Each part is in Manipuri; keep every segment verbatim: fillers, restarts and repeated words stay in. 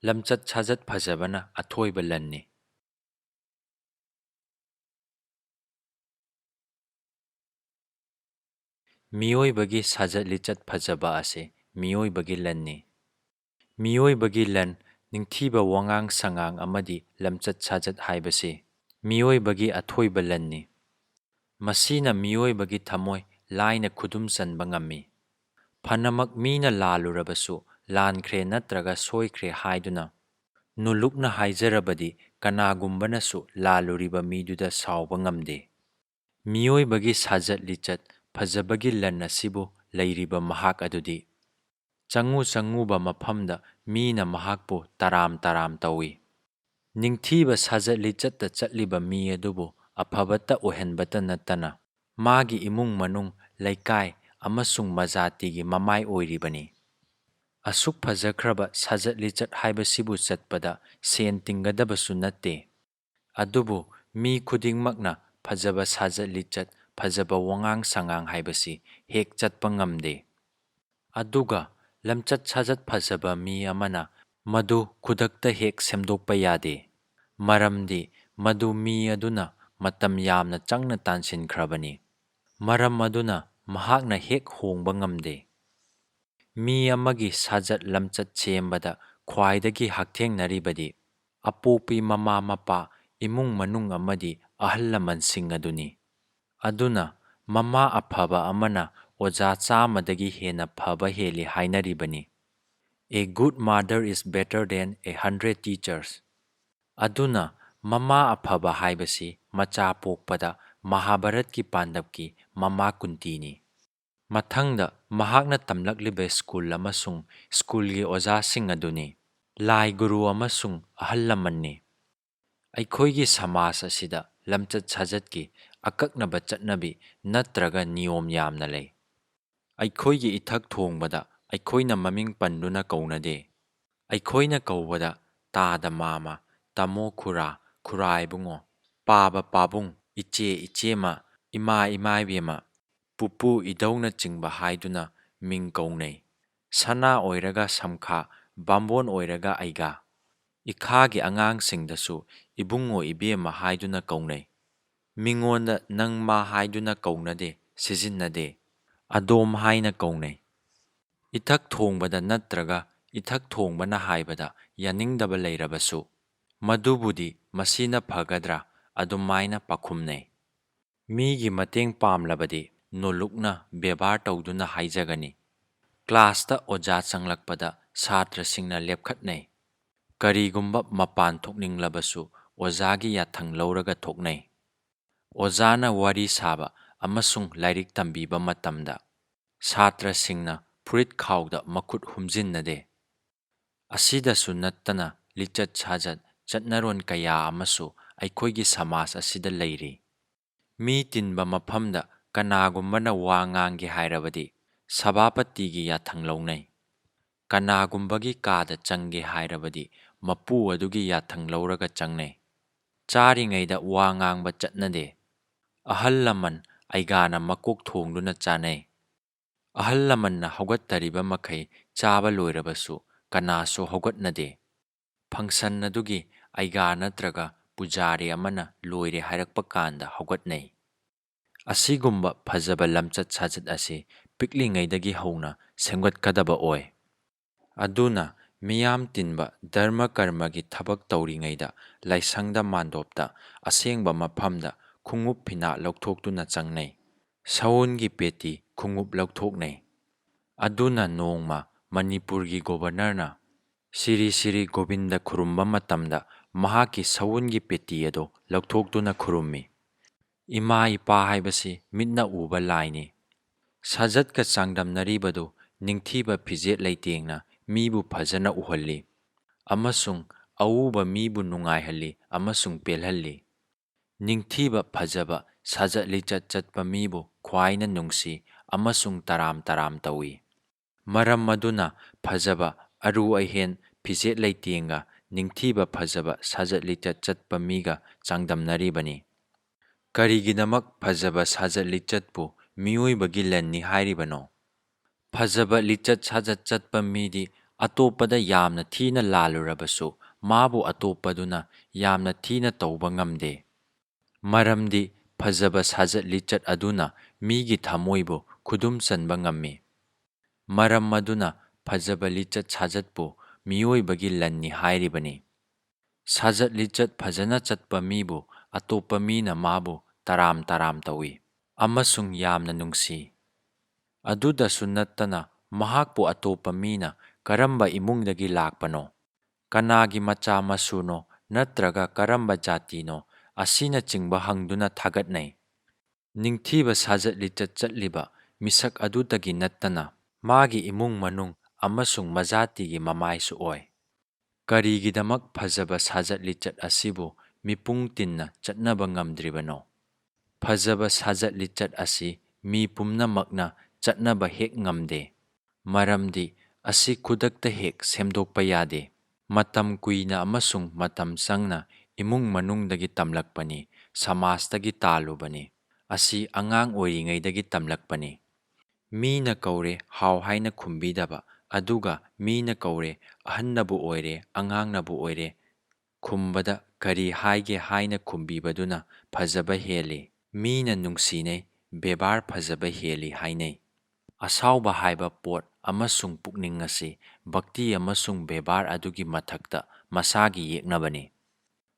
ꯂꯝꯆꯠ ꯁꯥꯖꯠ ꯐꯖꯕꯅ ꯑꯊꯣꯏꯕ ꯂꯟꯅꯤ꯫ ꯃꯤꯑꯣꯏꯕꯒꯤ ꯁꯥꯖꯠ ꯂꯤꯆꯠ ꯐꯖꯕ ꯑꯁꯤ ꯃꯤꯑꯣꯏꯕꯒꯤ ꯂꯟꯅꯤ꯫ ꯃꯤꯑꯣꯏꯕꯒꯤ ꯂꯟ, ꯅꯤꯡꯊꯤꯕ ꯋꯥꯉꯥꯡ ꯁꯉꯥꯡ ꯑꯃꯗꯤ ꯂꯝꯆꯠ ꯁꯥꯖꯠ ꯍꯥꯏꯕꯁꯤ ꯃꯤꯑꯣꯏꯕꯒꯤ ꯑꯊꯣꯏꯕ ꯂꯟꯅꯤ꯫ ꯃꯁꯤꯅ ꯃꯤꯑꯣꯏꯕꯒꯤ ꯊꯃꯣꯏ ꯂꯥꯏꯅ ꯈꯨꯗꯨꯝ ꯆꯟꯕ ꯉꯝꯃꯤ꯫ ꯐꯅꯃꯛ ꯃꯤꯅ ꯂꯥꯜꯂꯨꯔꯕꯁꯨ, ꯂꯥꯟꯈ꯭ꯔꯦ ꯅꯠꯇ꯭ꯔꯒ ꯁꯣꯏꯈ꯭ꯔꯦ ꯍꯥꯏꯗꯨꯅ ꯅꯨꯂꯨꯛꯅ ꯍꯥꯏꯖꯔꯕꯗꯤ, ꯀꯅꯥꯒꯨꯝꯕꯅꯁꯨ ꯂꯥꯜꯂꯨꯔꯤꯕ ꯃꯤꯗꯨꯗ ꯁꯥꯎꯕ ꯉꯝꯗꯦ꯫ ꯃꯤꯑꯣꯏꯕꯒꯤ ꯁꯥꯖꯠ ꯂꯤꯆꯠ ꯐꯖꯕꯒꯤ ꯂꯟ ꯑꯁꯤꯕꯨ ꯂꯩꯔꯤꯕ ꯃꯍꯥꯛ ꯑꯗꯨꯗꯤ ꯆꯪꯉꯨ ꯆꯪꯉꯨꯕ ꯃꯐꯝꯗ ꯃꯤꯅ ꯃꯍꯥꯛꯄꯨ ꯇꯔꯥꯝ ꯇꯔꯥꯝ ꯇꯧꯏ꯫ ꯅꯤꯡꯊꯤꯕ ꯁꯥꯖꯠ ꯂꯤꯆꯠꯇ ꯆꯠꯂꯤꯕ ꯃꯤ ꯑꯗꯨꯕꯨ ꯑꯐꯕꯇ ꯑꯣꯏꯍꯟꯕꯇ ꯅꯠꯇꯅ, ꯃꯥꯒꯤ ꯏꯃꯨꯡ ꯃꯅꯨꯡ, ꯂꯩꯀꯥꯏ ꯑꯃꯁꯨꯡ ꯃꯖꯥꯇꯤꯒꯤ ꯃꯃꯥꯏ ꯑꯣꯏꯔꯤꯕꯅꯤ꯫ ꯑꯁꯨꯛ ꯐꯖꯈ꯭ꯔꯕ ꯁꯥꯖꯠ ꯂꯤꯆꯠ ꯍꯥꯏꯕꯁꯤꯕꯨ ꯆꯠꯄꯗ ꯁꯦꯟ ꯇꯤꯡꯒꯗꯕꯁꯨ ꯅꯠꯇꯦ꯫ ꯑꯗꯨꯕꯨ ꯃꯤ ꯈꯨꯗꯤꯡꯃꯛꯅ ꯐꯖꯕ ꯁꯥꯖꯠ ꯂꯤꯆꯠ, ꯐꯖꯕ ꯋꯥꯉꯥꯡ ꯁꯉꯥꯡ ꯍꯥꯏꯕꯁꯤ ꯍꯦꯛ ꯆꯠꯄ ꯉꯝꯗꯦ꯫ ꯑꯗꯨꯒ ꯂꯝꯆꯠ ꯁꯥꯖꯠ ꯐꯖꯕ ꯃꯤ ꯑꯃꯅ ꯃꯗꯨ ꯈꯨꯗꯛꯇ ꯍꯦꯛ ꯁꯦꯝꯗꯣꯛꯄ ꯌꯥꯗꯦ꯫ ꯃꯔꯝꯗꯤ ꯃꯗꯨ ꯃꯤ ꯑꯗꯨꯅ ꯃꯇꯝ ꯌꯥꯝꯅ ꯆꯪꯅ ꯇꯥꯟꯁꯤꯟꯈ꯭ꯔꯕꯅꯤ꯫ ꯃꯔꯝ ꯑꯗꯨꯅ ꯃꯍꯥꯛꯅ ꯍꯦꯛ ꯍꯣꯡꯕ ꯉꯝꯗꯦ꯫ ꯃꯤ ꯑꯃꯒꯤ ꯁꯥꯖꯠ ꯂꯝꯆꯠ ꯁꯦꯝꯕꯗ ꯈ꯭ꯋꯥꯏꯗꯒꯤ ꯍꯛꯊꯦꯡꯅꯔꯤꯕꯗꯤ ꯑꯄꯣꯛꯄꯤ ꯃꯃꯥ ꯃꯄꯥ, ꯏꯃꯨꯡ ꯃꯅꯨꯡ ꯑꯃꯗꯤ ꯑꯍꯜ ꯂꯃꯟꯁꯤꯡ ꯑꯗꯨꯅꯤ꯫ ꯑꯗꯨꯅ ꯃꯃꯥ ꯑꯐꯕ ꯑꯃꯅ ꯑꯣꯖꯥ ꯆꯥꯝꯃꯗꯒꯤ ꯍꯦꯟꯅ ꯐꯕ ꯍꯦꯜꯂꯤ ꯍꯥꯏꯅꯔꯤꯕꯅꯤ꯫ A good mother is better than a hundred teachers꯫ ꯑꯗꯨꯅ ꯃꯃꯥ ꯑꯐꯕ ꯍꯥꯏꯕꯁꯤ ꯃꯆꯥ ꯄꯣꯛꯄꯗ ꯃꯍꯥꯚꯥꯔꯠꯀꯤ ꯄꯥꯟꯗꯕꯀꯤ ꯃꯃꯥ ꯀꯨꯟꯇꯤꯅꯤ꯫ ꯃꯊꯪꯗ ꯃꯍꯥꯛꯅ ꯇꯝꯂꯛꯂꯤꯕ ꯁ꯭ꯀꯨꯜ ꯑꯃꯁꯨꯡ ꯁ꯭ꯀꯨꯜꯒꯤ ꯑꯣꯖꯥꯁꯤꯡ ꯑꯗꯨꯅꯤ꯫ ꯂꯥꯏ ꯒꯨꯔꯨ ꯑꯃꯁꯨꯡ ꯑꯍꯜ ꯂꯃꯟꯅꯤ꯫ ꯑꯩꯈꯣꯏꯒꯤ ꯁꯃꯥꯖ ꯑꯁꯤꯗ ꯂꯝꯆꯠ ꯁꯥꯖꯠꯀꯤ ꯑꯀꯛꯅꯕ ꯆꯠꯅꯕꯤ ꯅꯠꯇ꯭ꯔꯒ ꯅꯤꯌꯣꯝ ꯌꯥꯝꯅ ꯂꯩ꯫ ꯑꯩꯈꯣꯏꯒꯤ ꯏꯊꯛ ꯊꯣꯡꯕꯗ ꯑꯩꯈꯣꯏꯅ ꯃꯃꯤꯡ ꯄꯟꯗꯨꯅ ꯀꯧꯅꯗꯦ꯫ ꯑꯩꯈꯣꯏꯅ ꯀꯧꯕꯗ ꯇꯥꯗ ꯃꯥꯃ, ꯇꯥꯃꯣ ꯈꯨꯔꯥ, ꯈꯨꯔꯥ ꯏꯕꯨꯡꯉꯣ, ꯄꯥꯕ ꯄꯥꯕꯨꯡ, ꯏꯆꯦ ꯏꯆꯦꯃ, ꯏꯃꯥ ꯏꯃꯥ ꯏꯕꯦꯝꯃ, ꯄꯨꯄꯨ ꯏꯙꯧꯅꯆꯤꯡꯕ ꯍꯥꯏꯗꯨꯅ ꯃꯤꯡ ꯀꯧꯅꯩ꯫ ꯁꯅꯥ ꯑꯣꯏꯔꯒ ꯁꯝꯈꯥ, ꯕꯥꯝꯕꯣꯟ ꯑꯣꯏꯔꯒ ꯑꯩꯒꯥ꯫ ꯏꯈꯥꯒꯤ ꯑꯉꯥꯡꯁꯤꯡꯗꯁꯨ ꯏꯕꯨꯡꯉꯣ ꯏꯕꯦꯝꯃ ꯍꯥꯏꯗꯨꯅ ꯀꯧꯅꯩ꯫ ꯃꯤꯉꯣꯟꯗ ꯅꯪ ꯃꯥ ꯍꯥꯏꯗꯨꯅ ꯀꯧꯅꯗꯦ, ꯁꯤꯖꯤꯟꯅꯗꯦ꯫ ꯑꯗꯣꯝ ꯍꯥꯏꯅ ꯀꯧꯅꯩ꯫ ꯏꯊꯛ ꯊꯣꯡꯕꯗ ꯅꯠꯇ꯭ꯔꯒ ꯏꯊꯛ ꯊꯣꯡꯕꯅ ꯍꯥꯏꯕꯗ ꯌꯥꯅꯤꯡꯗꯕ ꯂꯩꯔꯕꯁꯨ, ꯃꯗꯨꯕꯨꯗꯤ ꯃꯁꯤꯅ ꯐꯒꯗ꯭ꯔꯥ ꯑꯗꯨꯃꯥꯏꯅ ꯄꯥꯈꯨꯝꯅꯩ꯫ ꯃꯤꯒꯤ ꯃꯇꯦꯡ ꯄꯥꯝꯂꯕꯗꯤ ꯅꯣꯂꯨꯛꯅ ꯕꯦꯕꯥꯔ ꯇꯧꯗꯨꯅ ꯍꯥꯏꯖꯒꯅꯤ꯫ ꯀ꯭ꯂꯥꯁꯇ ꯑꯣꯖꯥ ꯆꯪꯂꯛꯄꯗ ꯁꯥꯇ꯭ꯔꯁꯤꯡꯅ ꯂꯦꯞꯈꯠꯅꯩ꯫ ꯀꯔꯤꯒꯨꯝꯕ ꯃꯄꯥꯟ ꯊꯣꯛꯅꯤꯡꯂꯕꯁꯨ ꯑꯣꯖꯥꯒꯤ ꯌꯥꯊꯪ ꯂꯧꯔꯒ ꯊꯣꯛꯅꯩ꯫ ꯑꯣꯖꯥꯅ ꯋꯥꯔꯤ ꯁꯥꯕ ꯑꯃꯁꯨꯡ ꯂꯥꯏꯔꯤꯛ ꯇꯝꯕꯤꯕ ꯃꯇꯝꯗ ꯁꯥꯇ꯭ꯔꯁꯤꯡꯅ ꯐꯨꯔꯤꯠ ꯈꯥꯎꯗ ꯃꯈꯨꯠ ꯍꯨꯝꯖꯤꯟꯅꯗꯦ꯫ ꯑꯁꯤꯗꯁꯨ ꯅꯠꯇꯅ ꯂꯤꯆꯠ ꯁꯥꯖꯠ, ꯆꯠꯅꯔꯣꯟ ꯀꯌꯥ ꯑꯃꯁꯨ ꯑꯩꯈꯣꯏꯒꯤ ꯁꯃꯥꯖ ꯑꯁꯤꯗ ꯂꯩꯔꯤ꯫ ꯃꯤ ꯇꯤꯟꯕ ꯃꯐꯝꯗ ꯀꯅꯥꯒꯨꯝꯕꯅ ꯋꯥ ꯉꯥꯡꯒꯦ ꯍꯥꯏꯔꯕꯗꯤ ꯁꯚꯥꯄꯇꯤꯒꯤ ꯌꯥꯊꯪ ꯂꯧꯅꯩ꯫ ꯀꯅꯥꯒꯨꯝꯕꯒꯤ ꯀꯥꯗ ꯆꯪꯒꯦ ꯍꯥꯏꯔꯕꯗꯤ ꯃꯄꯨ ꯑꯗꯨꯒꯤ ꯌꯥꯊꯪ ꯂꯧꯔꯒ ꯆꯪꯅꯩ꯫ ꯆꯥꯔꯤꯉꯩꯗ ꯋꯥ ꯉꯥꯡꯕ ꯆꯠꯅꯗꯦ꯫ ꯑꯍꯜ ꯂꯃꯟ ꯑꯩꯒꯥꯅ ꯃꯀꯣꯛ ꯊꯣꯡꯗꯨꯅ ꯆꯥꯅꯩ꯫ ꯑꯍꯜ ꯂꯃꯟꯅ ꯍꯧꯒꯠꯇꯔꯤꯕ ꯃꯈꯩ ꯆꯥꯕ ꯂꯣꯏꯔꯕꯁꯨ ꯀꯅꯥꯁꯨ ꯍꯧꯒꯠꯅꯗꯦ꯫ ꯐꯪꯁꯟ ꯑꯗꯨꯒꯤ ꯑꯩꯒꯥ ꯅꯠꯇ꯭ꯔꯒ ꯄꯨꯖꯥꯔꯤ ꯑꯃꯅ ꯂꯣꯏꯔꯦ ꯍꯥꯏꯔꯛꯄ ꯀꯥꯟꯗ ꯍꯧꯒꯠꯅꯩ꯫ ꯑꯁꯤꯒꯨꯝꯕ ꯐꯖꯕ ꯂꯝꯆꯠ ꯁꯥꯖꯠ ꯑꯁꯤ ꯄꯤꯛꯂꯤꯉꯩꯗꯒꯤ ꯍꯧꯅ ꯁꯦꯝꯒꯠꯀꯗꯕ ꯑꯣꯏ꯫ ꯑꯗꯨꯅ ꯃꯤꯌꯥꯝ ꯇꯤꯟꯕ ꯙꯔꯃ ꯀꯔꯃꯒꯤ ꯊꯕꯛ ꯇꯧꯔꯤꯉꯩꯗ ꯂꯥꯏꯁꯪꯗ ꯃꯥꯟꯗꯣꯞꯇ ꯑꯁꯦꯡꯕ ꯃꯐꯝꯗ ꯈꯣꯡꯎꯞ ꯐꯤꯅꯥ ꯂꯧꯊꯣꯛꯇꯨꯅ ꯆꯪꯅꯩ꯫ ꯁꯎꯟꯒꯤ ꯄꯦꯇꯤ ꯈꯣꯡꯎꯞ ꯂꯧꯊꯣꯛꯅꯩ꯫ ꯑꯗꯨꯅ ꯅꯣꯡꯃ ꯃꯅꯤꯄꯨꯔꯒꯤ ꯒꯣꯕꯔꯅꯔꯅ ꯁꯤꯔꯤ ꯁꯤꯔꯤ ꯒꯣꯕꯤꯟꯗ ꯈꯨꯔꯨꯝꯕ ꯃꯇꯝꯗ ꯃꯍꯥꯛꯀꯤ ꯁꯎꯟꯒꯤ ꯄꯦꯇꯤ ꯑꯗꯨ ꯂꯧꯊꯣꯛꯇꯨꯅ ꯈꯨꯔꯨꯝꯃꯤ꯫ ꯏꯃꯥ ꯏꯄꯥ ꯍꯥꯏꯕꯁꯤ ꯃꯤꯠꯅ ꯎꯕ ꯂꯥꯏꯅꯤ꯫ ꯁꯥꯖꯠꯀ ꯆꯥꯡꯗꯝꯅꯔꯤꯕꯗꯨ ꯅꯤꯡꯊꯤꯕ ꯐꯤꯖꯦꯠ ꯂꯩꯇꯦꯡꯅ ꯃꯤꯕꯨ ꯐꯖꯅ ꯎꯍꯜꯂꯤ ꯑꯃꯁꯨꯡ ꯑꯎꯕ ꯃꯤꯕꯨ ꯅꯨꯡꯉꯥꯏꯍꯜꯂꯤ ꯑꯃꯁꯨꯡ ꯄꯦꯜꯍꯜꯂꯤ꯫ ꯅꯤꯡꯊꯤꯕ ꯐꯖꯕ ꯁꯥꯖꯠ ꯂꯤꯆꯠ ꯆꯠꯄ ꯃꯤꯕꯨ ꯈ꯭ꯋꯥꯏꯅ ꯅꯨꯡꯁꯤ ꯑꯃꯁꯨꯡ ꯇꯔꯥꯝ ꯇꯔꯥꯝ ꯇꯧꯏ꯫ ꯃꯔꯝ ꯑꯗꯨꯅ ꯐꯖꯕ ꯑꯔꯨ ꯑꯍꯦꯟ ꯐꯤꯖꯦꯠ ꯂꯩꯇꯦꯡꯒ ꯅꯤꯡꯊꯤꯕ ꯐꯖꯕ ꯁꯥꯖꯠ ꯂꯤꯆꯠ ꯆꯠꯄ ꯃꯤꯒ ꯆꯥꯡꯗꯝꯅꯔꯤꯕꯅꯤ꯫ ꯀꯔꯤꯒꯤꯗꯃꯛ ꯐꯖꯕ ꯁꯥꯖꯠ ꯂꯤꯆꯠꯄꯨ ꯃꯤꯑꯣꯏꯕꯒꯤ ꯂꯟꯅꯤ ꯍꯥꯏꯔꯤꯕꯅꯣ? ꯐꯖꯕ ꯂꯤꯆꯠ ꯁꯥꯖꯠ ꯆꯠꯄ ꯃꯤꯗꯤ ꯑꯇꯣꯞꯄꯗ ꯌꯥꯝꯅ ꯊꯤꯅ ꯂꯥꯜꯂꯨꯔꯕꯁꯨ, ꯃꯥꯕꯨ ꯑꯇꯣꯞꯄꯗꯨꯅ ꯌꯥꯝꯅ ꯊꯤꯅ ꯇꯧꯕ ꯉꯝꯗꯦ꯫ ꯃꯔꯝꯗꯤ ꯐꯖꯕ ꯁꯥꯖꯠ ꯂꯤꯆꯠ ꯑꯗꯨꯅ ꯃꯤꯒꯤ ꯊꯃꯣꯏꯕꯨ ꯈꯨꯗꯨꯝ ꯆꯟꯕ ꯉꯝꯃꯤ꯫ ꯃꯔꯝ ꯑꯗꯨꯅ ꯐꯖꯕ ꯂꯤꯆꯠ ꯁꯥꯖꯠꯄꯨ ꯃꯤꯑꯣꯏꯕꯒꯤ ꯂꯟꯅꯤ ꯍꯥꯏꯔꯤꯕꯅꯤ꯫ ꯁꯥꯖꯠ ꯂꯤꯆꯠ ꯐꯖꯅ ꯆꯠꯄ ꯃꯤꯕꯨ ꯑꯇꯣꯞꯄ ꯃꯤꯅ ꯃꯥꯕꯨ ꯇꯔꯥꯝ ꯇꯔꯥꯝ ꯇꯧꯏ ꯑꯃꯁꯨꯡ ꯌꯥꯝꯅ ꯅꯨꯡꯁꯤ꯫ ꯑꯗꯨꯗꯁꯨ ꯅꯠꯇꯅ, ꯃꯍꯥꯛꯄꯨ ꯑꯇꯣꯞꯄ ꯃꯤꯅ "ꯀꯔꯝꯕ ꯏꯃꯨꯡꯗꯒꯤ ꯂꯥꯛꯄꯅꯣ? ꯀꯅꯥꯒꯤ ꯃꯆꯥ ꯃꯁꯨꯅꯣ? ꯅꯠꯇ꯭ꯔꯒ ꯀꯔꯝꯕ ꯖꯥꯇꯤꯅꯣ?" ꯑꯁꯤꯅꯆꯤꯡꯕ ꯍꯪꯗꯨꯅ ꯊꯥꯒꯠꯅꯩ꯫ ꯅꯤꯡꯊꯤꯕ ꯁꯥꯖꯠ ꯂꯤꯆꯠ ꯆꯠꯂꯤꯕ ꯃꯤꯁꯛ ꯑꯗꯨꯇꯒꯤ ꯅꯠꯇꯅ, ꯃꯥꯒꯤ ꯏꯃꯨꯡ ꯃꯅꯨꯡ ꯑꯃꯁꯨꯡ ꯃꯖꯥꯇꯤꯒꯤ ꯃꯃꯥꯏꯁꯨ ꯑꯣꯏ꯫ ꯀꯔꯤꯒꯤꯗꯃꯛ ꯐꯖꯕ ꯁꯥꯖꯠ ꯂꯤꯆꯠ ꯑꯁꯤꯕꯨ ꯃꯤꯄꯨꯝ ꯇꯤꯟꯅ ꯆꯠꯅꯕ ꯉꯝꯗ꯭ꯔꯤꯕꯅꯣ? ꯐꯖꯕ ꯁꯥꯖꯠ ꯂꯤꯆꯠ ꯑꯁꯤ ꯃꯤ ꯄꯨꯝꯅꯃꯛꯅ ꯆꯠꯅꯕ ꯍꯦꯛ ꯉꯝꯗꯦ, ꯃꯔꯝꯗꯤ ꯑꯁꯤ ꯈꯨꯗꯛꯇ ꯍꯦꯛ ꯁꯦꯝꯗꯣꯛꯄ ꯌꯥꯗꯦ꯫ ꯃꯇꯝ ꯀꯨꯏꯅ ꯑꯃꯁꯨꯡ ꯃꯇꯝ ꯆꯪꯅ ꯏꯃꯨꯡ ꯃꯅꯨꯡꯗꯒꯤ ꯇꯝꯂꯛꯄꯅꯤ, ꯁꯃꯥꯖꯇꯒꯤ ꯇꯥꯜꯂꯨꯕꯅꯤ꯫ ꯑꯁꯤ ꯑꯉꯥꯡ ꯑꯣꯏꯔꯤꯉꯩꯗꯒꯤ ꯇꯝꯂꯛꯄꯅꯤ꯫ ꯃꯤꯅ ꯀꯧꯔꯦ ꯍꯥꯎ ꯍꯥꯏꯅ ꯈꯨꯝꯕꯤꯗꯕ, ꯑꯗꯨꯒ ꯃꯤꯅ ꯀꯧꯔꯦ ꯑꯍꯟꯅꯕꯨ ꯑꯣꯏꯔꯦ ꯑꯉꯥꯡꯅꯕꯨ ꯑꯣꯏꯔꯦ ꯈꯨꯝꯕꯗ ꯀꯔꯤ ꯍꯥꯏꯒꯦ ꯍꯥꯏꯅ ꯈꯨꯝꯕꯤꯕꯗꯨꯅ ꯐꯖꯕ ꯍꯦꯜꯂꯤ꯫ ꯃꯤꯅ ꯅꯨꯡꯁꯤꯅꯩ, ꯕꯦꯕꯥꯔ ꯐꯖꯕ ꯍꯦꯜꯂꯤ ꯍꯥꯏꯅꯩ꯫ ꯑꯁꯥꯎꯕ ꯍꯥꯏꯕ ꯄꯣꯠ ꯑꯃꯁꯨꯡ ꯄꯨꯛꯅꯤꯡ ꯑꯁꯤ ꯚꯛꯇꯤ ꯑꯃꯁꯨꯡ ꯕꯦꯕꯥꯔ ꯑꯗꯨꯒꯤ ꯃꯊꯛꯇ ꯃꯁꯥꯒꯤ ꯌꯦꯛꯅꯕꯅꯤ꯫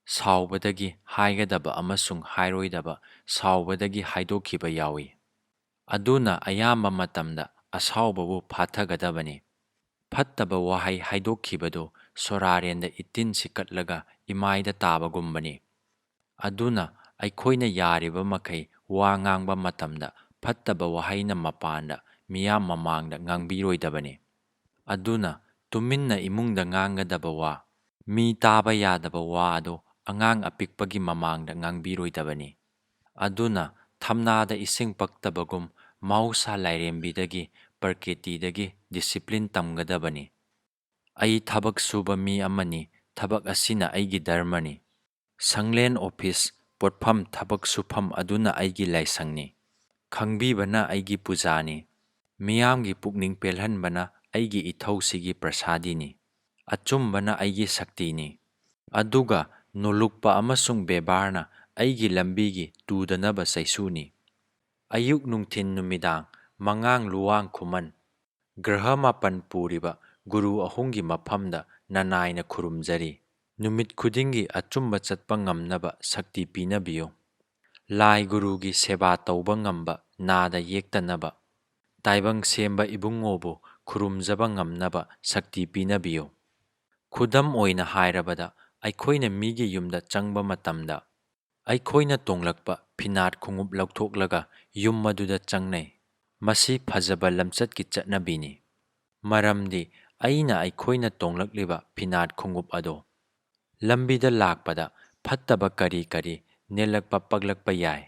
ꯁꯥꯎꯕꯗꯒꯤ ꯍꯥꯏꯒꯗꯕ ꯑꯃꯁꯨꯡ ꯍꯥꯏꯔꯣꯏꯗꯕ ꯁꯥꯎꯕꯗꯒꯤ ꯍꯥꯏꯗꯣꯛꯈꯤꯕ ꯌꯥꯎꯏ꯫ ꯑꯗꯨꯅ ꯑꯌꯥꯝꯕ ꯃꯇꯝꯗ ꯑꯁꯥꯎꯕꯕꯨ ꯐꯥꯊꯒꯗꯕꯅꯤ꯫ ꯐꯠꯇꯕ ꯋꯥꯍꯩ ꯍꯥꯏꯗꯣꯛꯈꯤꯕꯗꯨ ꯁꯣꯔꯥꯔꯦꯟꯗ ꯏꯇꯤꯟ ꯁꯤꯀꯠꯂꯒ ꯏꯃꯥꯏꯗ ꯇꯥꯕꯒꯨꯝꯕꯅꯤ꯫ ꯑꯗꯨꯅ ꯑꯩꯈꯣꯏꯅ ꯌꯥꯔꯤꯕ ꯃꯈꯩ ꯋꯥ ꯉꯥꯡꯕ ꯃꯇꯝꯗ ꯐꯠꯇꯕ ꯋꯥꯍꯩꯅ ꯃꯄꯥꯟꯗ ꯃꯤꯌꯥꯝ ꯃꯃꯥꯡꯗ ꯉꯥꯡꯕꯤꯔꯣꯏꯗꯕꯅꯤ꯫ ꯑꯗꯨꯅ ꯇꯨꯃꯤꯟꯅ ꯏꯃꯨꯡꯗ ꯉꯥꯡꯒꯗꯕ ꯋꯥ, ꯃꯤ ꯇꯥꯕ ꯌꯥꯗꯕ ꯋꯥ ꯑꯗꯨ ꯑꯉꯥꯡ ꯑꯄꯤꯛꯄꯒꯤ ꯃꯃꯥꯡꯗ ꯉꯥꯡꯕꯤꯔꯣꯏꯗꯕꯅꯤ꯫ ꯑꯗꯨꯅ ꯊꯝꯅꯥꯗ ꯏꯁꯤꯡ ꯄꯛꯇꯕꯒꯨꯝ ꯃꯍꯧꯁꯥ ꯂꯥꯏꯔꯦꯝꯕꯤꯗꯒꯤ, ꯄ꯭ꯔꯀ꯭ꯔꯤꯇꯤꯗꯒꯤ ꯗꯤꯁꯤꯄ꯭ꯂꯤꯟ ꯇꯝꯒꯗꯕꯅꯤ꯫ ꯑꯩ ꯊꯕꯛ ꯁꯨꯕ ꯃꯤ ꯑꯃꯅꯤ, ꯊꯕꯛ ꯑꯁꯤꯅ ꯑꯩꯒꯤ ꯙꯔꯃꯅꯤ꯫ ꯁꯪꯂꯦꯟ ꯑꯣꯐꯤꯁ, ꯄꯣꯠꯐꯝ, ꯊꯕꯛ ꯁꯨꯐꯝ ꯑꯗꯨꯅ ꯑꯩꯒꯤ ꯂꯥꯏꯁꯪꯅꯤ꯫ ꯈꯪꯕꯤꯕꯅ ꯑꯩꯒꯤ ꯄꯨꯖꯥꯅꯤ꯫ ꯃꯤꯌꯥꯝꯒꯤ ꯄꯨꯛꯅꯤꯡ ꯄꯦꯜꯍꯟꯕꯅ ꯑꯩꯒꯤ ꯏꯊꯧꯁꯤꯒꯤ ꯄ꯭ꯔꯁꯥꯗꯤꯅꯤ꯫ ꯑꯆꯨꯝꯕꯅ ꯑꯩꯒꯤ ꯁꯛꯇꯤꯅꯤ, ꯑꯗꯨꯒ ꯅꯣꯂꯨꯛꯄ ꯑꯃꯁꯨꯡ ꯕꯦꯕꯥꯔꯅ ꯑꯩꯒꯤ ꯂꯝꯕꯤꯒꯤ ꯇꯨꯗꯅꯕ ꯆꯩꯁꯨꯅꯤ꯫ ꯑꯌꯨꯛ, ꯅꯨꯡꯊꯤꯟ, ꯅꯨꯃꯤꯗꯥꯡ, ꯃꯉꯥꯡ, ꯂꯨꯋꯥꯡ, ꯈꯨꯃꯟ, ꯒ꯭ꯔꯍ ꯃꯥꯄꯟ ꯄꯨꯔꯤꯕ ꯒꯨꯔꯨ ꯑꯍꯨꯝꯒꯤ ꯃꯐꯝꯗ ꯅꯅꯥꯏꯅ ꯈꯨꯔꯨꯝꯖꯔꯤ꯫ ꯅꯨꯃꯤꯠ ꯈꯨꯗꯤꯡꯒꯤ ꯑꯆꯨꯝꯕ ꯆꯠꯄ ꯉꯝꯅꯕ ꯁꯛꯇꯤ ꯄꯤꯅꯕꯤꯌꯨ꯫ ꯂꯥꯏ ꯒꯨꯔꯨꯒꯤ ꯁꯦꯕꯥ ꯇꯧꯕ ꯉꯝꯕ, ꯅꯥꯗ ꯌꯦꯛꯇꯅꯕ, ꯇꯥꯏꯕꯪ ꯁꯦꯝꯕ ꯏꯕꯨꯡꯉꯣꯕꯨ ꯈꯨꯔꯨꯝꯖꯕ ꯉꯝꯅꯕ ꯁꯛꯇꯤ ꯄꯤꯅꯕꯤꯌꯨ꯫ ꯈꯨꯗꯝ ꯑꯣꯏꯅ ꯍꯥꯏꯔꯕꯗ, ꯑꯩꯈꯣꯏꯅ ꯃꯤꯒꯤ ꯌꯨꯝꯗ ꯆꯪꯕ ꯃꯇꯝꯗ, ꯑꯩꯈꯣꯏꯅ ꯇꯣꯡꯂꯛꯄ ꯐꯤꯅꯥꯠ ꯈꯣꯡꯎꯞ ꯂꯧꯊꯣꯛꯂꯒ ꯌꯨꯝ ꯑꯗꯨꯗ ꯆꯪꯅꯩ꯫ ꯃꯁꯤ ꯐꯖꯕ ꯂꯝꯆꯠꯀꯤ ꯆꯠꯅꯕꯤꯅꯤ, ꯃꯔꯝꯗꯤ ꯑꯩꯅ ꯑꯩꯈꯣꯏꯅ ꯇꯣꯡꯂꯛꯂꯤꯕ ꯐꯤꯅꯥꯠ ꯈꯣꯡꯎꯞ ꯑꯗꯣ ꯂꯝꯕꯤꯗ ꯂꯥꯛꯄꯗ ꯐꯠꯇꯕ ꯀꯔꯤ ꯀꯔꯤ ꯅꯦꯜꯂꯛꯄ ꯄꯛꯂꯛꯄ ꯌꯥꯏ꯫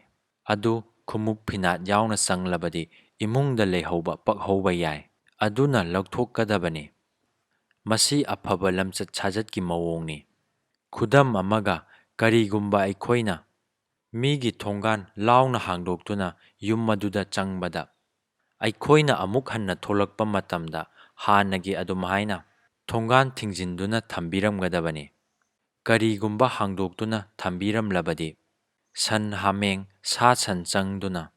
ꯑꯗꯨ ꯈꯣꯡꯎꯞ ꯐꯤꯅꯥꯠ ꯌꯥꯎꯅ ꯆꯪꯂꯕꯗꯤ ꯏꯃꯨꯡꯗ ꯂꯩꯍꯧꯕ ꯄꯛꯍꯧꯕ ꯌꯥꯏ꯫ ꯑꯗꯨꯅ ꯂꯧꯊꯣꯛꯀꯗꯕꯅꯤ꯫ ꯃꯁꯤ ꯑꯐꯕ ꯂꯝꯆꯠ ꯁꯥꯖꯠꯀꯤ ꯃꯑꯣꯡꯅꯤ꯫ ꯈꯨꯗꯝ ꯑꯃꯒ, ꯀꯔꯤꯒꯨꯝꯕ ꯑꯩꯈꯣꯏꯅ ꯃꯤꯒꯤ ꯊꯣꯡꯒꯥꯟ ꯂꯥꯎꯅ ꯍꯥꯡꯗꯣꯛꯇꯨꯅ ꯌꯨꯝ ꯑꯗꯨꯗ ꯆꯪꯕꯗ, ꯑꯩꯈꯣꯏꯅ ꯑꯃꯨꯛ ꯍꯟꯅ ꯊꯣꯛꯂꯛꯄ ꯃꯇꯝꯗ ꯍꯥꯟꯅꯒꯤ ꯑꯗꯨꯝꯍꯥꯏꯅ ꯊꯣꯡꯒꯥꯟ ꯊꯤꯡꯖꯤꯟꯗꯨꯅ ꯊꯝꯕꯤꯔꯝꯒꯗꯕꯅꯤ꯫ ꯀꯔꯤꯒꯨꯝꯕ ꯍꯥꯡꯗꯣꯛꯇꯨꯅ ꯊꯝꯕꯤꯔꯝꯂꯕꯗꯤ, ꯁꯟ ꯍꯥꯃꯦꯡ ꯁꯥ ꯁꯟ ꯆꯪꯗꯨꯅ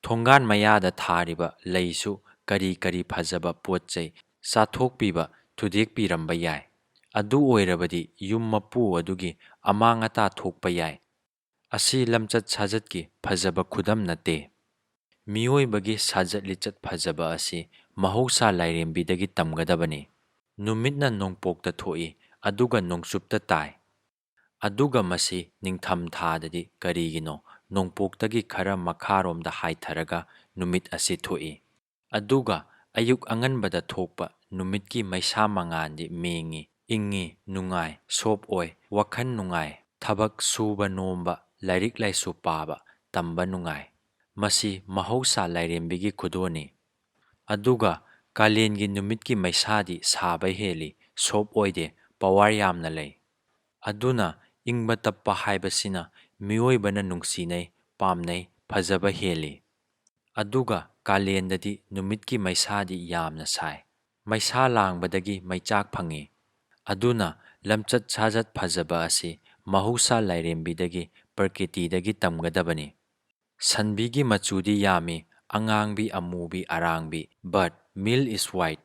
ꯊꯣꯡꯒꯥꯟ ꯃꯌꯥꯗ ꯊꯥꯔꯤꯕ ꯂꯩꯁꯨ ꯀꯔꯤ ꯀꯔꯤ ꯐꯖꯕ ꯄꯣꯠ ꯆꯩ ꯆꯥꯊꯣꯛꯄꯤꯕ, ꯊꯨꯗꯦꯛꯄꯤꯔꯝꯕ ꯌꯥꯏ꯫ ꯑꯗꯨ ꯑꯣꯏꯔꯕꯗꯤ ꯌꯨꯝ ꯃꯄꯨ ꯑꯗꯨꯒꯤ ꯑꯃꯥꯡ ꯑꯇꯥ ꯊꯣꯛꯄ ꯌꯥꯏ꯫ ꯑꯁꯤ ꯂꯝꯆꯠ ꯁꯥꯖꯠꯀꯤ ꯐꯖꯕ ꯈꯨꯗꯝ ꯅꯠꯇꯦ꯫ ꯃꯤꯑꯣꯏꯕꯒꯤ ꯁꯥꯖꯠ ꯂꯤꯆꯠ ꯐꯖꯕ ꯑꯁꯤ ꯃꯍꯧꯁꯥ ꯂꯥꯏꯔꯦꯝꯕꯤꯗꯒꯤ ꯇꯝꯒꯗꯕꯅꯤ꯫ ꯅꯨꯃꯤꯠꯅ ꯅꯣꯡꯄꯣꯛꯇ ꯊꯣꯛꯏ, ꯑꯗꯨꯒ ꯅꯣꯡꯆꯨꯞꯇ ꯇꯥꯏ꯫ ꯑꯗꯨꯒ ꯃꯁꯤ ꯅꯤꯡꯊꯝ ꯊꯥꯗꯗꯤ ꯀꯔꯤꯒꯤꯅꯣ ꯅꯣꯡꯄꯣꯛꯇꯒꯤ ꯈꯔ ꯃꯈꯥꯔꯣꯝꯗ ꯍꯥꯏꯊꯔꯒ ꯅꯨꯃꯤꯠ ꯑꯁꯤ ꯊꯣꯛꯏ? ꯑꯗꯨꯒ ꯑꯌꯨꯛ ꯑꯉꯟꯕꯗ ꯊꯣꯛꯄ ꯅꯨꯃꯤꯠꯀꯤ ꯃꯩꯁꯥ ꯃꯉꯥꯜꯗꯤ ꯃꯦꯡꯉꯤ, ꯏꯪꯉꯤ, ꯅꯨꯡꯉꯥꯏ, ꯁꯣꯞ ꯑꯣꯏ, ꯋꯥꯈꯜ ꯅꯨꯡꯉꯥꯏ, ꯊꯕꯛ ꯁꯨꯕ ꯅꯣꯝꯕ, ꯂꯥꯏꯔꯤꯛ ꯂꯥꯏꯁꯨ ꯄꯥꯕ, ꯇꯝꯕ ꯅꯨꯡꯉꯥꯏ꯫ ꯃꯁꯤ ꯃꯍꯧꯁꯥ ꯂꯥꯏꯔꯦꯝꯕꯤꯒꯤ ꯈꯨꯗꯣꯜꯅꯤ꯫ ꯑꯗꯨꯒ ꯀꯥꯂꯦꯟꯒꯤ ꯅꯨꯃꯤꯠꯀꯤ ꯃꯩꯁꯥꯗꯤ ꯁꯥꯕ ꯍꯦꯜꯂꯤ, ꯁꯣꯞ ꯑꯣꯏꯗꯦ, ꯄꯋꯥꯔ ꯌꯥꯝꯅ ꯂꯩ꯫ ꯑꯗꯨꯅ ꯏꯪꯕ ꯇꯞꯄ ꯍꯥꯏꯕꯁꯤꯅ ꯃꯤꯑꯣꯏꯕꯅ ꯅꯨꯡꯁꯤꯅꯩ, ꯄꯥꯝꯅꯩ, ꯐꯖꯕ ꯍꯦꯜꯂꯤ꯫ ꯑꯗꯨꯒ ꯀꯥꯂꯦꯟꯗꯗꯤ ꯅꯨꯃꯤꯠꯀꯤ ꯃꯩꯁꯥꯗꯤ ꯌꯥꯝꯅ ꯁꯥꯏ꯫ ꯃꯩꯁꯥ ꯂꯥꯡꯕꯗꯒꯤ ꯃꯩꯆꯥꯛ ꯐꯪꯏ꯫ ꯑꯗꯨꯅ ꯂꯝꯆꯠ ꯁꯥꯖꯠ ꯐꯖꯕ ꯑꯁꯤ ꯃꯍꯧꯁꯥ ꯂꯥꯏꯔꯦꯝꯕꯤꯗꯒꯤ, ꯄ꯭ꯔꯀ꯭ꯔꯤꯇꯤꯗꯒꯤ ꯇꯝꯒꯗꯕꯅꯤ꯫ ꯁꯟꯕꯤꯒꯤ ꯃꯆꯨꯗꯤ ꯌꯥꯝꯃꯤ, ꯑꯉꯥꯡꯕꯤ, ꯑꯃꯨꯕꯤ, ꯑꯔꯥꯡꯕꯤ, but milk is white꯫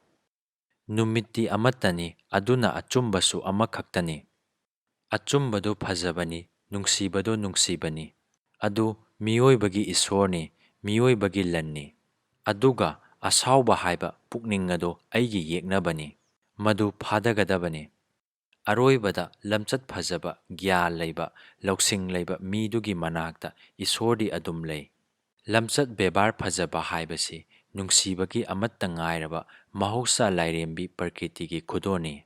ꯅꯨꯃꯤꯠꯇꯤ ꯑꯃꯠꯇꯅꯤ, ꯑꯗꯨꯅ ꯑꯆꯨꯝꯕꯁꯨ ꯑꯃꯈꯛꯇꯅꯤ꯫ ꯑꯆꯨꯝꯕꯗꯨ ꯐꯖꯕꯅꯤ, ꯅꯨꯡꯁꯤꯕꯗꯨ ꯅꯨꯡꯁꯤꯕꯅꯤ꯫ ꯑꯗꯨ ꯃꯤꯑꯣꯏꯕꯒꯤ ꯏꯁꯣꯔꯅꯤ, ꯃꯤꯑꯣꯏꯕꯒꯤ ꯂꯟꯅꯤ꯫ ꯑꯗꯨꯒ ꯑꯁꯥꯎꯕ ꯍꯥꯏꯕ ꯄꯨꯛꯅꯤꯡ ꯑꯗꯨ ꯑꯩꯒꯤ ꯌꯦꯛꯅꯕꯅꯤ꯫ ꯃꯗꯨ ꯐꯥꯗꯒꯗꯕꯅꯤ꯫ ꯑꯔꯣꯏꯕꯗ ꯂꯝꯆꯠ ꯐꯖꯕ, ꯒ꯭ꯌꯥꯟ ꯂꯩꯕ, ꯂꯧꯁꯤꯡ ꯂꯩꯕ ꯃꯤꯗꯨꯒꯤ ꯃꯅꯥꯛꯇ ꯏꯁꯣꯔꯗꯤ ꯑꯗꯨꯝ ꯂꯩ꯫ ꯂꯝꯆꯠ ꯕꯦꯕꯥꯔ ꯐꯖꯕ ꯍꯥꯏꯕꯁꯤ ꯅꯨꯡꯁꯤꯕꯒꯤ ꯑꯃꯠꯇ ꯉꯥꯏꯔꯕ ꯃꯍꯧꯁꯥ ꯂꯥꯏꯔꯦꯝꯕꯤ ꯄ꯭ꯔꯀ꯭ꯔꯤꯇꯤꯒꯤ ꯈꯨꯗꯣꯜꯅꯤ꯫